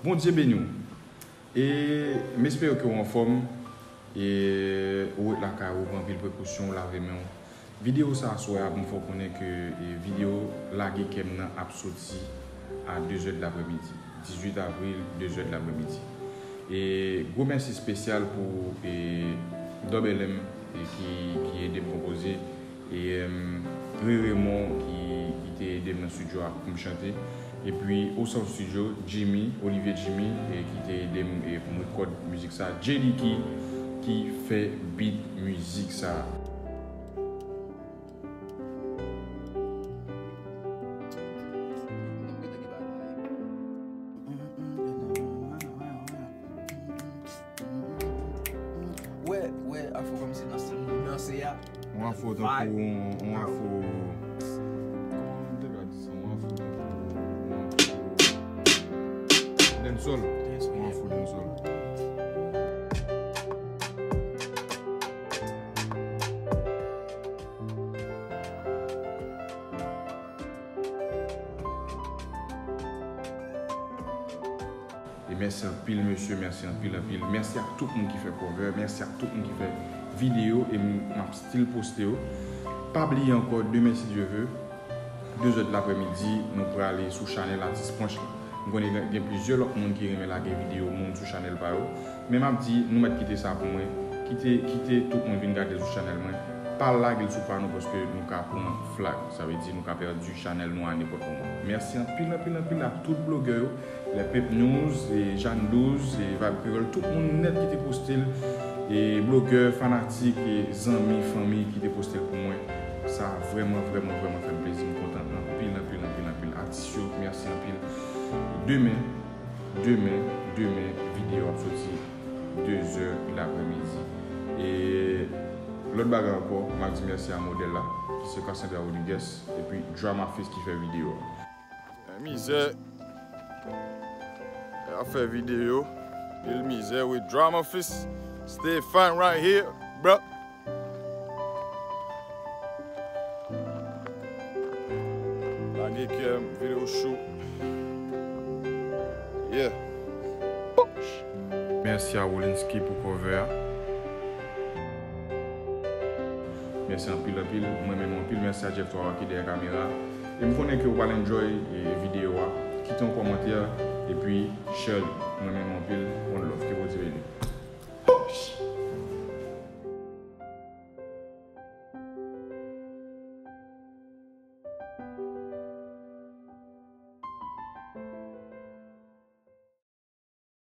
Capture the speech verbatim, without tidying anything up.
Bondye beni w. E m espere ke w anfòm. E ou ret lakay ou, pran anpil prekosyon, ou lave men w. Videyo sa a, aswè a, pou m fè w konnen ke, e, videyo Lage Kè m nan ap soti a de zè de lapremidi. Dizuit avril, de zè de lapremidi. E gwo mèsi espesyal pou, e, Double M, e, ki, ki ede m konpoze. E, em, Rere Mon ki, ki te ede m nan estidyo a pou m chante. Epi Osan Studio, Jimmy, Olivier Jimmy, e ki te ede m, e, pou m rekòd mizik sa. J D Key ki fè beat mizik sa. Wè, wè, afro kòmsi nan stil nou danse a. Yon afro tankou, yon, yon afro. Kòman m te ka di sa? Yon afro tankou, yon afro. Dancehall. Dancehall, yon afro dancehall. E mèsi anpil, mesye, mèsi anpil, anpil. Mèsi ak tout moun ki fè cover, mèsi ak tout moun ki fè videyo, e m, m ap still poste yo. Pa bliye ankò, demen, si Dye ve, de zè de lapremidi, nou prale sou chanèl Atis Punch la. M konnen gen, gen plizyè lòt moun ki renmen lage videyo moun sou chanèl pa yo. Men m ap di, nou mèt kite sa pou mwen. Kite, kite tout moun vin gade l sou chanèl mwen. Pa lage l sou pa nou paske nou ka pran flag. Sa vle di nou ka pèdi chanèl nou a nenpòt moman. Mèsi anpil, anpil, anpil a tout blogè yo. Les Pep News, e Jeanne Douze, e Vibe Kreyòl, tout moun nèt ki te poste l. E blogè, fanatik, e zanmi, fanmi ki te poste l pou mwen. Sa vrèman, vrèman, vrèman fè m plezi. M kontan anpil, anpil, anpil, anpil. Atis yo, mèsi anpil. Demen, demen, demen, videyo ap soti de zè lapremidi. E lòt bagay ankò, m ap di mèsi a modèl la, ki se Cassandra Rodriguez, epi Drama Fist ki fè videyo a. Mizè. Ap fè videyo. Pil mizè with Drama Fist. Stefan right here, bro. Lage kè m, videyo shoot. Yeah. Mèsi a Wolinski pou cover a. Mèsi anpil, anpil. Mwen menm anpil. Mèsi a Jeff Twawa ki dèyè kamera. E m konnen ke w pral enjoy, e, videyo a. Kite yon kòmantè, epi share li. Mwen menm anpil. One love. Ke Bondye beni.